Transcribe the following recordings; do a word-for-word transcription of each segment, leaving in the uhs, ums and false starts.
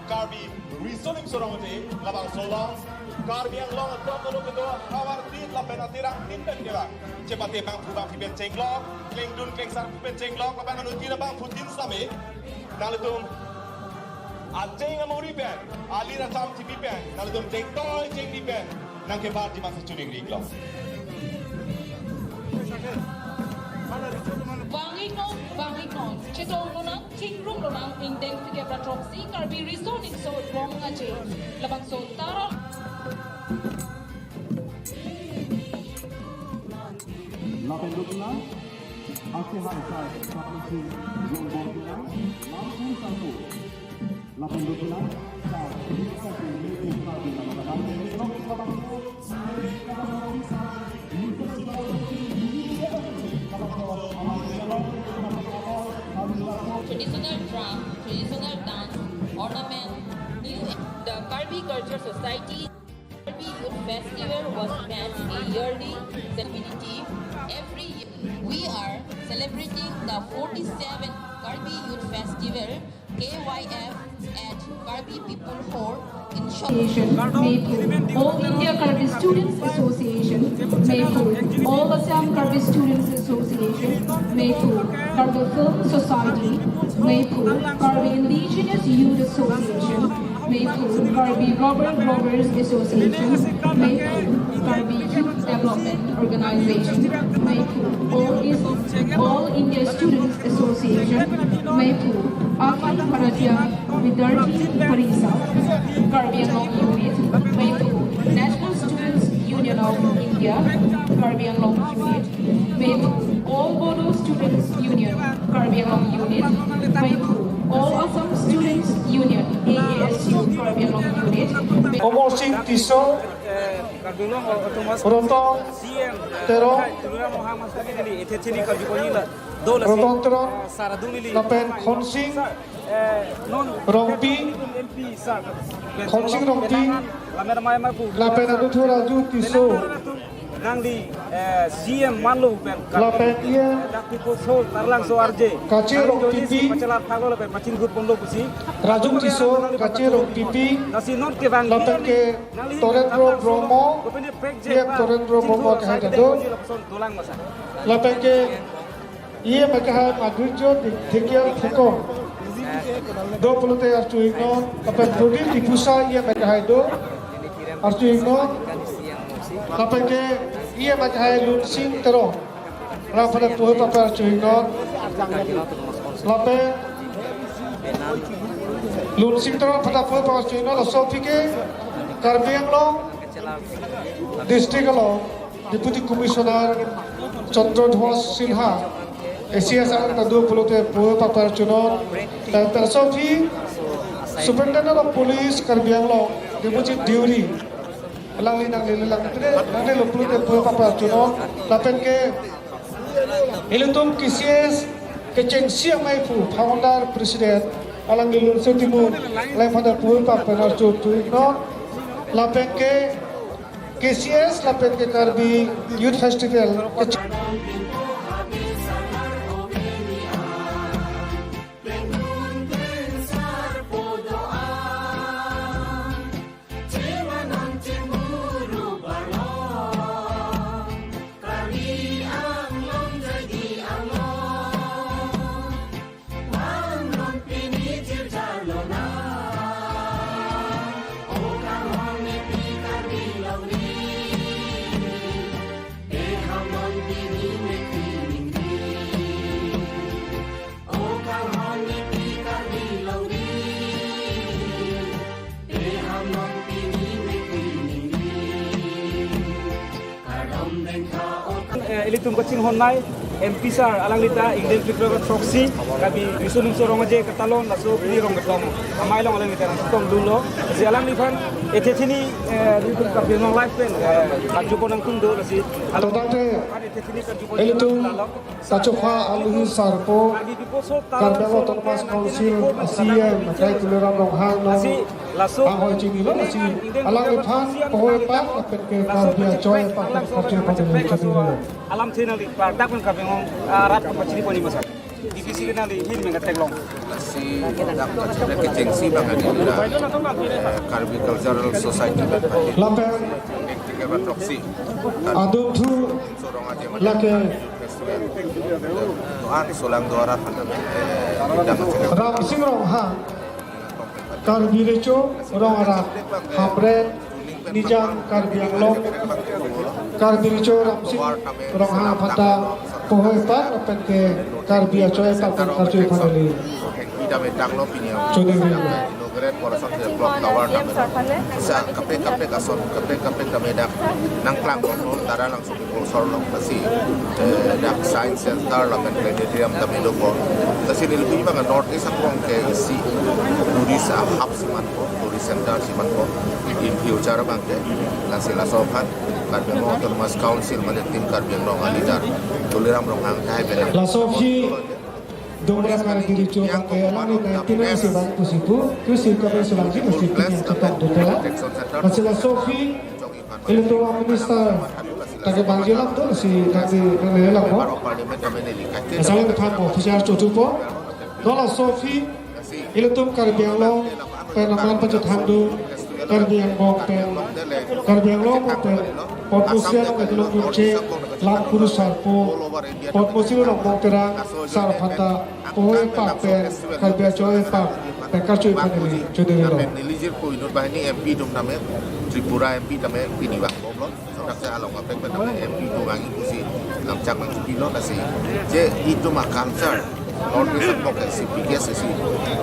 Karbi Rezoning Sorong Ode, labangso along Karbi Anglong atum atum kedo havar tit lapen atirang tin pen kevang. Chepate bangphu bangphi pen chenglok, klengdun klengsar pen chenglok, lapen anuttin abangphutin sami. Nanglitum acheng amuri pen, alir acham thipi pen, nanglitum chengtoi chengni pen nangkebarji ma si choningri iklo. Vang-iknon, vang-iknon, chetong lonang, chingrum lonang, ingdeng phlikep ra throksi, Karbi Rezoning Sorong Ode, labangso tara. Lapen dukla, ake hai sai, kapisi, yung bong kila, lampung satu. Lapen dukla, sa, bisa kini, bisa kini, lapen dukla, Traditional drum, traditional dance, ornament, new, the Karbi Culture Society, Karbi Youth Festival was planned a yearly celebration every year. We are celebrating the forty-seven Karbi Youth Festival K Y F at Karbi People Hall in Shillong. Association, Meithu. All India Karbi Students Association, Meithu. All Assam Karbi Students Association, Meithu. Karbi Film Society, Meithu. Karbi Indigenous Youth Association, Meithu. Karbi Rubber Growers Association, Meithu. Karbi Youth Development Organization, Meithu. All is, All India Students Association, Meithu. Akhil Bharatiya Vidyarthi Parishad, Karbi Anglong Unit, Meithu. National Students Union of India, Karbi Anglong Unit, Meithu. All Bodo Students Union, Karbi Anglong Unit, Meithu. All Assam Students Union, A A S U, Karbi Anglong Unit, Meithu. Omor Sing Tisso, Roton Terang, Roton Terang, lapen Khonsing Rongpi, Khonsing Rongpi, lapen Anuthur Raju Tisso, nangli, eh, C M manlo pen, lapen E M, dak People's Hall, Taralangso R J, Kache Rongpipi, pachelar phaglo lapen pachin gut ponlo pusi, Raju Tisso, Kache Rongpipi, lasi non kevang, lapen ke Torendro Brahma, E M Torendro Brahma kahai ta do. Lapen ke E M akehai Madhurjo Dhekial Thekong do pulote arju-iknon, lapen Prodip Diphusa E M akehai do, arju-iknon, lapen ke E M akehai Lunsing Terang, rang pada puhoi pape arju-iknon, lapen Lunsing Terang pada puhoi pape arju-iknon, laso aphi ke Karbi Anglong District along Deputy Commissioner Chandra Dhwaj Sinha, A C S arang ta do pulote puhoi pape arjunon, lapen laso aphi Superintendent of Police Karbi Anglong, Debojit Deuri, alangli nangle lang, nanglelo pulote puhoi pape arjunon, lapen ke ilitum K C S kechengsi ameiphu, founder president, alangli Lunsing Timung, alangli pada puhoi pape arju-iknon, lapen ke K C S lapen ke Karbi Youth Festival. Tum kachinghon nai, M P sir alangli ta ingdeng phlikep ra throksi, Karbi Riso Nimso Rong Aje katalon laso pini Rong Ketong amei along alangli ta nangchetongdunlo. Lasi alangliphan ethe thini, eh, nelitum Karbi Anglong Live pen, eh, karju pon nangtum do lasi. Tangte, ethe thini karju pon ilitum nangtum lalo. Kachokha alohi sarpo, Karbi Anglong Autonomous Council a C E M, Akai Tuliram Ronghang non, lasi laso anghoi chinilo lasi, alangliphan pohoipak lapen ke Karbi achoipak pen karju pon neli chonilo. Alamthe nangli pardak pen Karbi Anglong, ah, arat kapachini pon neli masa. D P C ke nangli hin menga theklong. Lasi dak kachiri kechengsi abang adi la, eh, Karbi Cultural Society pen pahit. Lapen ingdeng phlikep ra throksi. Adung thu Sorong Aje lake Festival. Doan solang doara thanam, eh, dang Ramsing Ronghang, Karbi Recho Rong Arat, Hamren, Nijang Karbi Anglong, Karbi Recho Ramsing Ronghang aphanta pohoipak lapen ke Karbi achoipak pen karju pon neli. Hengpi dam etanglo pini. Choningri. Inaugurate bor asap se clock tower dam. Sa kaprek kaprek ason, kaprek kaprek dam edak nangklang bom lo, tara langso Bor sorlong lasi, eh, dak Science Center lapen Planetarium dam edo ko. Lasi neli pi bang North East akrong ke isi tourist a-hub si manpo, tourist center si manpo. In future abang ke, lasi laso aphan Karbi Anglong Autonomous Council mate Team Karbi Anglong a-leader Tuliram Ronghang tahai belang. Laso aphi Domra Karbi Recho abang ke alangli nineteen si bang pusi pu, pusi kami selangji mesti punya tetap dutela. Lasi laso aphi ilitum a-minister ta kebangji alam do si kami nanglelang mo. Asal than official chochupo. Non laso aphi ilitum Karbi Anglong pen aman pachethandun, Karbi Anglong pen, Karbi Anglong pen Padma Shri along kelong kunche langkuru sarpo, Padma Shri Rongbong Terang sar aphanta pohoipak pen Karbi achoipak pen karju pon neli choningri lo. Neli jirpo inut banghini M P atum tame, Tripura M P tame pini bang bomlo. Dak se along kaprek pen tame M P atum angin pusi lamchak nangpilo lasi. Je itum a-culture, North East apok ke isi biggest isi,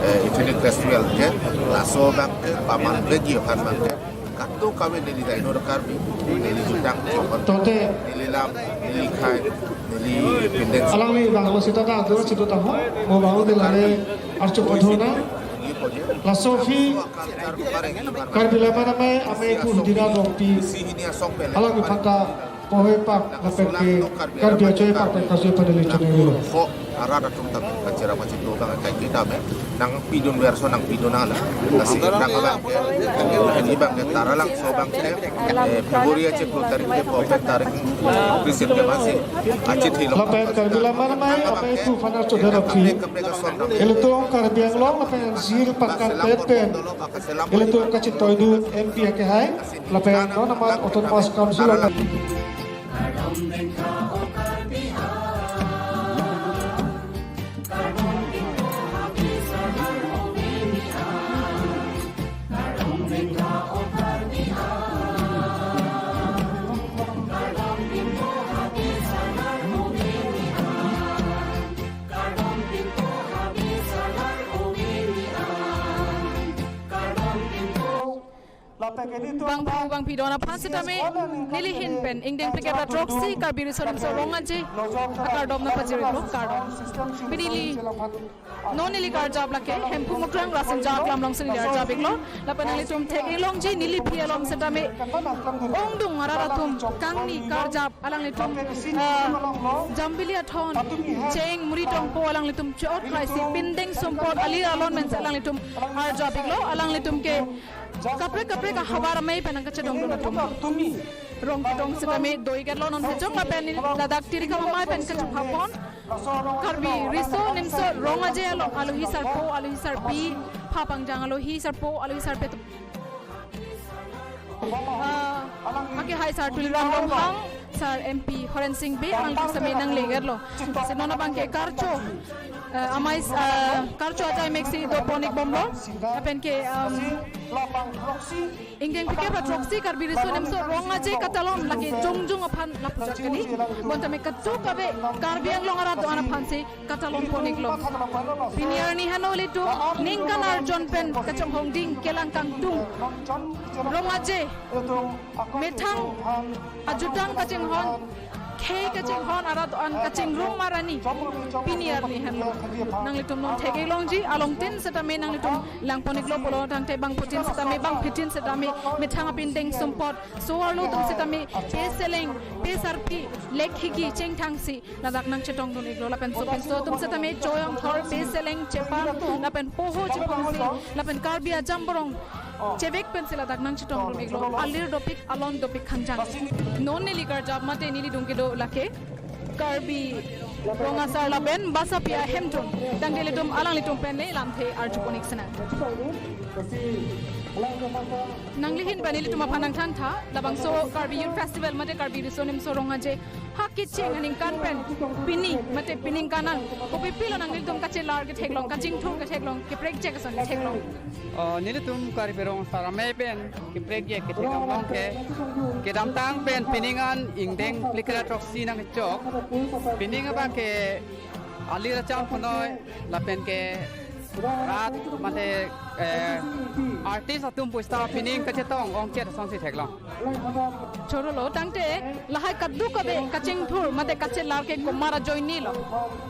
eh, ethnic festival ke, laso abang ke paman begi aphan abang ke. Kadokave neli dai no Karbi, neli jutang chokon. Tangte neli lam, neli khai, neli pindeng. Alangli bang lo sita ta, dua sita ta ho, mo bang lo de lale archo padhona. Laso aphi Karbi Lamman Amei, Amei Pu Hidira Rongpi, alangli aphanta pohoipak lapen ke Karbi achoipak pen karju pon neli choningri lo. Ho, arat atum tame kachira kachito tame kai kita me nangpidun verso nangpidun nang la. Lasi nang abang ke, ini abang ke tara langso abang ke, eh, February achiklo tarik ke po tarik, eh, Christian ke masih acit hilo. Lapen Karbi Lamman Amei, Amei Pu Fanar Chodar aphi, ilitum Karbi Anglong lapen N C Hills pangkang pen pen ilitum kachetoidun M P akehai lapen non amat Autonomous Council along. Bangphu bangphi don aphan sitame neli ahin pen ingdeng phlikep ra throksi Karbi Riso Nimso Rong Aje akardom nangpajir-iklo, kardom. Pini neli non neli karjap lake Hemphu Mukrang Rasinja Aklam alongsi neli arjap-iklo. Lapen nanglitum thek-ik longji neli aphi along sitame ongdung arat atum kangni karjap alanglitum, ah, jambili athon, cheng muri tongpo alanglitum chot khaisi pindeng sumpot alir alon pensi alanglitum arjap-iklo. Alanglitum ke kaprek kaprek ahavar amei pen nangkachedongdun atum. Rong ketong sitame do-ik-etlo non kejok lapen neli ladak Tirikam Amei pen kachongha pon. Karbi Riso Nimso Rong Aje along alohi sarpo, alohi sarpi, pha pangjang alohi sarpo, alohi sarpi atum. Ah, akehai sar Tuliram Ronghang, sar M P Horen Sing Bey, alangtum sitame nangle-iklo. Si non abang ke karcho, eh, amei, eh, karcho ajai meksi dopon-ik bomlo. Lapen ke, um, ingdeng phlikep ra throksi Karbi Riso Nimso Rong Aje katalon lake jongjong aphan lapuchot kali. Bonta me kadokave Karbi Anglong arat do-an aphansi katalon pon-iklo. Pini arni hano ilitum ningkan arjon pen kachonghongding kelang kangtung Rong Aje methang ajutang kachinghon Thei kachinghon arat an kachingrum arni pini arni henlo. Nanglitum non thek-ik longji, alongtin setame nanglitum langpon-iklo pulo tangte bangphutin setame bangphitin setame methang apindeng sumpot, so-arlo atum setame pe seleng, pe sarpi, lek higi chengthangsi ladak nangchetongdun-iklo, lapen sopinso atum setame choyong thor, pe seleng chepan lapen poho cheponsi lapen Karbi ajamborong chevek pensi ladak nangchetongdun-iklo, alir dopik alon dopik khangjang. Non neli karjap mate neli dungkedo lake Karbi Rong Asar lapen Basapi ahemtun. Tangte ilitum alanglitum pen ne lamthe arjupon-ik sinang. Nanglihin pen ilitum aphan nangthan tha, labangso Karbi Youth Festival mate Karbi Riso Nimso Rong Aje ha kecheng aningkan pen pini mate peningkan an kopipilo nanglitum kachelar ketheklong, kachingthur ketheklong, keprekjek ason ketheklong? Oh, nelitum Karbi Rong Asar Amei pen keprekjek ketheklong ke, kedamtang pen pining an ingdeng phli kre throksi nangchok. Pining abang ke alir acham punoi lapen ke rat mate, eh, artist atum pusta pining kachetong ongchet asonsi theklong. Choro lo, tangte lahai kadokave kachingthur mate kachelar ke komat ajoinelo?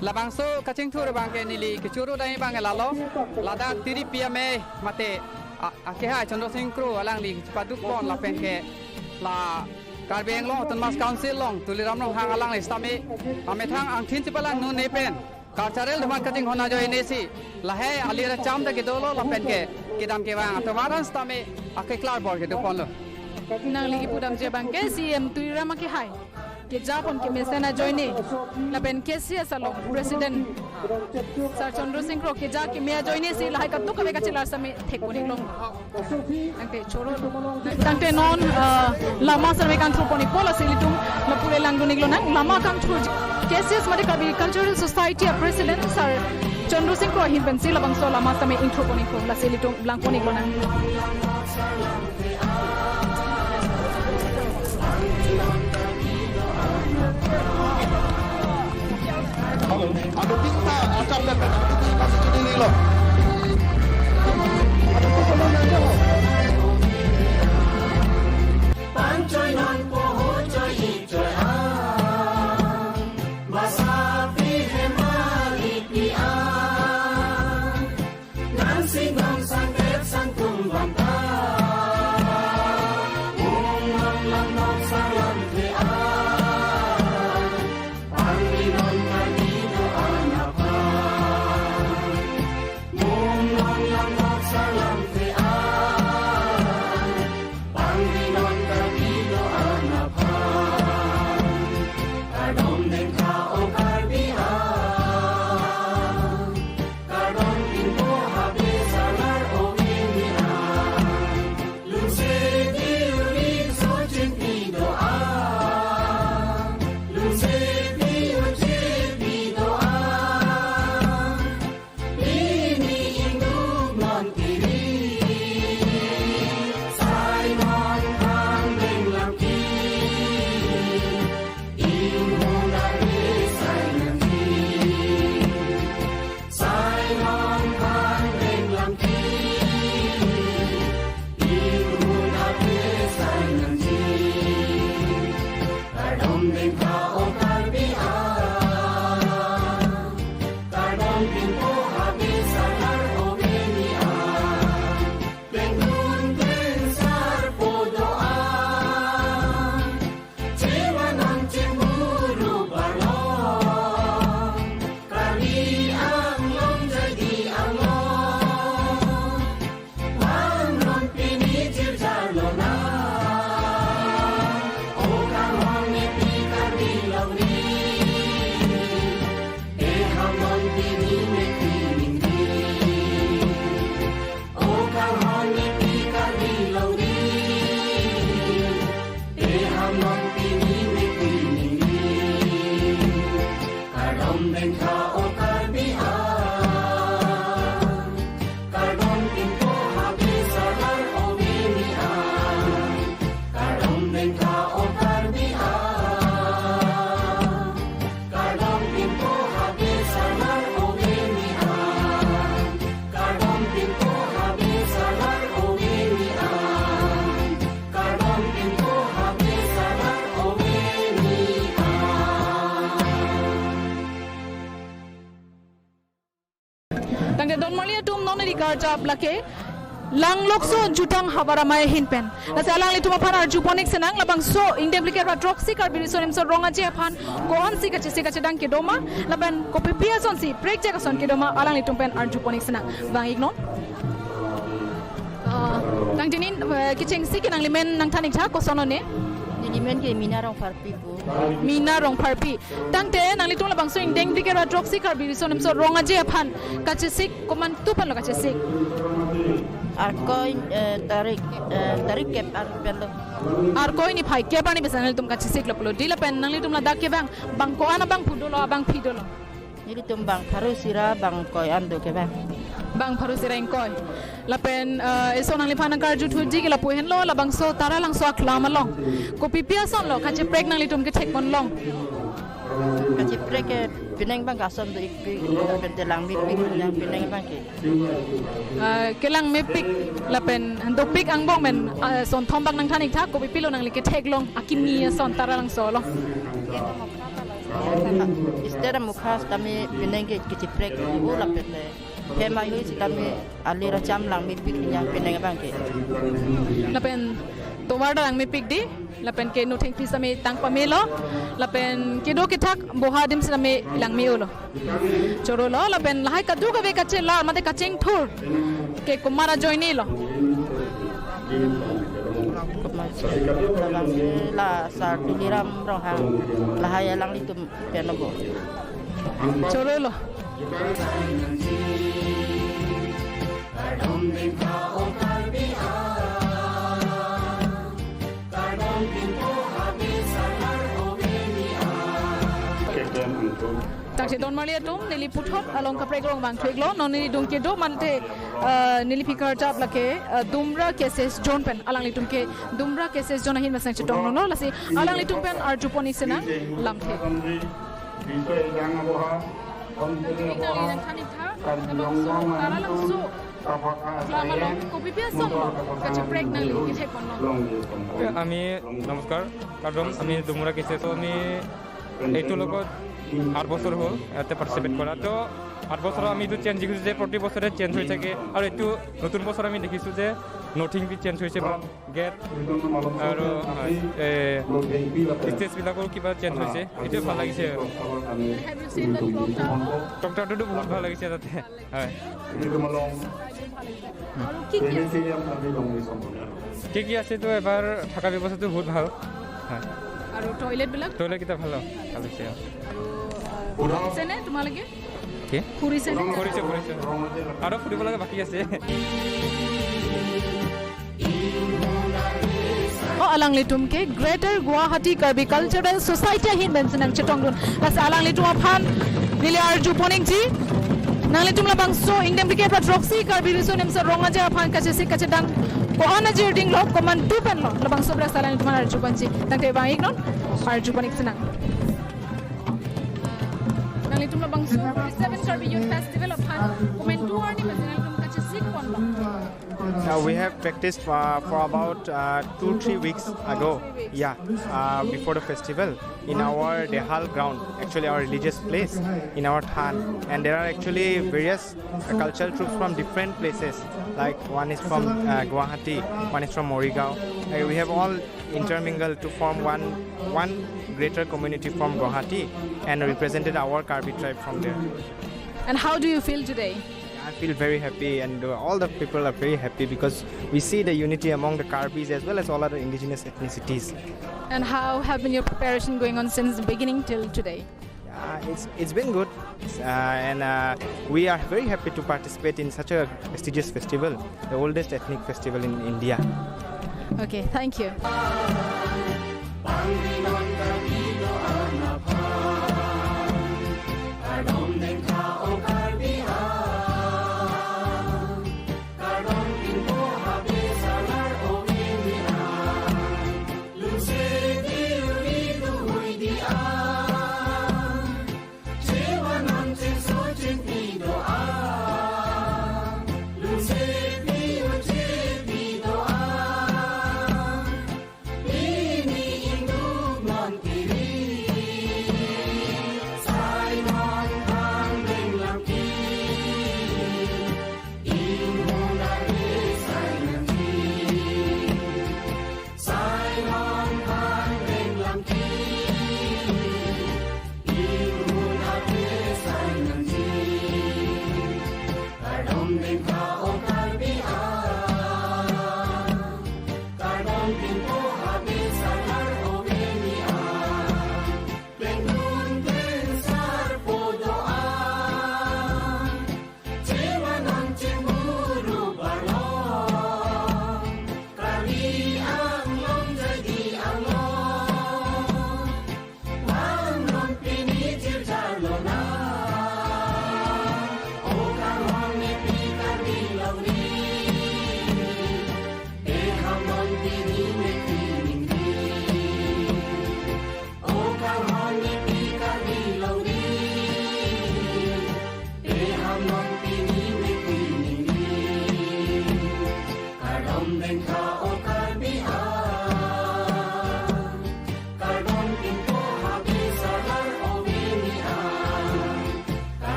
Labangso kachingthur abang ke neli kechoro dai abang ke lalo, ladak Tiripi Amei mate a-, akehai Chandra Sing Kro alangli chepadukpon lapen ke la Karbi Anglong Autonomous Council along Tuliram Ronghang alangli setame amethang angthin chepalang nune pen cultural atum an kachinghon ajoinesi lahai alir acham ta kedolo lapen ke kedam kevang atum aran setame akeklar bor kedoponlo. Nangli kepudamji abang ke C E M Tuliram akehai kejapon kemesen ajoine lapen K C S along President Sir Chandra Sing Kro keja keme ajoinesi lahai kadokave kachelar setame thekpon-iklong. Tangte choro. Tangte non, ah, lama setame kangthurpon-ikpo, lasi ilitum lapu-le langdun-iklonang. Lama kangthur K C S mate Karbi Cultural Society a President Sir Chandra Sing Kro ahin pensi labangso lama setame ingthurpon-ikpo, lasi ilitum langpon-iklonang. Ado kita acam dan kita masih cedili lo. Pangchoi non poho choi hi choi a. Basa pi hema lipi a. Nang sing nang sangket sangtum banta. Ung nang lang nang salam ke a. Pangri non kami doa napa. Donmarli atum, non neli karjap lake Langlokso Jutang Havar Amei ahin pen. Lasi alanglitum aphan arjupon-ik sinang, labangso ingdeng phlikep ra throksi Karbi Riso Nimso Rong Aje aphan ko-ansi kachesik kachedang kedo ma, lapen kopipi asonsi prekjak ason kedo ma, alanglitum pen arjupon-ik sinang. Vang-iknon. Ah, tangte neli, eh, kechengsi ke nanglimen nangthan-ik tha, koson lo ne? Nelimen ke Mina Rongpharpi pu. Mina Rongpharpi. Tangte nanglitum labangso ingdeng phlikep ra throksi Karbi Riso Nimso Rong Aje aphan kachesik komantu pen lo kachesik? Arkoi, eh, tarik, eh, tarik kep arni pen lo. Arkoi niphai kep arni pen si nanglitum kachesik lo pulo. Dei lapen nanglitum ladak ke bang, bang ko-an abangphu dolo, abangpi dolo? Nelitum bang pharo isi ra bang ingkoi an do ke bang. Bang pharo isi ra ingkoi. Lapen, eh, ison nangliphan nangkarju thuji ke lapu henlo, labangso Taralangso aklam along kopipi ason lo kacheprek nanglitum kethekpon long? Kacheprek ke penang bang ke ason do-ikpik, lapen te langmepik, yang penang bang ke. Eh, kelangmepik lapen dopik angbong pen, eh, sonthom bak nangthan-ik tha, kopipi lo nangli kethek long akimi ason Taralangso along? Esther Mukha sitame penang ke kacheprek o, lapen te hem ahoi sitame ali ra cham langmepik, yang penang bang ke. Lapen tovar ta langmepik dei, lapen ke nothengpi sitame tang pamelo, lapen kedo kethak boha adim sitame langme-olo. Choro lo, lapen lahai kadokave kachelar mate kachingthur ke komat ajoine lo? Komat, labangsi la Sar Tuliram Ronghang, lahai alanglitum pen lo bo. Choro lo. Tangte donmarli atum, neli puthot along kaprek along vangthu-iklo, non neli dung kedo mate, eh, neli phi karjap lake, eh, Dumra Cassette Zone pen, alanglitum ke Dumra Cassette Zone ahin pen si nangchetongdunlo, lasi alanglitum pen arjupon-ik sinang lamthe. Nangli nangthan-ik tha, labangso Taralangso aklam along kopipi ason lo kacheprek nangli kethekpon long? আমি, নমস্কাৰ, কাৰ্যম, আমি ডুমুৰা কেচেছো, আমি এইটো লগত আঠ বছৰ হ'ল ইয়াতে পাৰ্টিচিপেট কৰা। তো আঠ বছৰ আমি এইটো চেঞ্জ দেখিছোঁ যে প্ৰতি বছৰে চেঞ্জ হৈ থাকে, আৰু এইটো নতুন বছৰ আমি দেখিছোঁ যে নথিং বি চেঞ্জ হৈছে, গেট আৰু, হয়, এ, ষ্টেজবিলাকো কিবা চেঞ্জ হৈছে, এইটোৱে ভাল লাগিছে আৰু। Have you seen the clock tower? Clock টাৱাৰটোতো বহুত ভাল লাগিছে তাতে। হয়। আৰু কি কি আছে? কি কি আছে তো এবাৰ থকা ব্যৱস্থাটো বহুত ভাল। হয়। আৰু টয়লেটবিলাক? টয়লেটকেইটা ভাল, ভাল হৈছে। আৰু, আহ, ফুৰিছেনে তোমালোকে? কি? ফুৰিছেনে? ফুৰিছে, ফুৰিছে। আৰু ফুৰিব লাগে বাকী আছে। O alanglitum ke Greater Guwahati Karbi Cultural Society ahin pen si nangchetongdun. Lasi alanglitum aphan neli arjupon-ikji. Nanglitum labangso ingdeng phlikep ra throksi Karbi Riso Nimso Rong Aje aphan kachesik kachedang ko-an ajirding lo, komantu pen lo, labangso bre si alanglitum arjuponji. Tangte vang-iknon, arjupon-ik sinang. Nanglitum labangso forty-seven Karbi Youth Festival aphan komantu arni pen si nanglitum kachesikpon lo? Uh, we have practiced uh, for about uh, two, three weeks ago. Yeah, uh, before the festival in our Dehal ground, actually our religious place in our than. And there are actually various uh, cultural troupes from different places. Like one is from uh, Guwahati, one is from Morigaon. Uh, we have all intermingled to form one one greater community from Guwahati and represented our Karbi tribe from there. And how do you feel today? I feel very happy, and uh, all the people are very happy because we see the unity among the Karbis as well as all other indigenous ethnicities. And how have been your preparation going on since the beginning till today? Uh, it's, it's been good, uh, and uh, we are very happy to participate in such a prestigious festival, the oldest ethnic festival in India. Okay, thank you.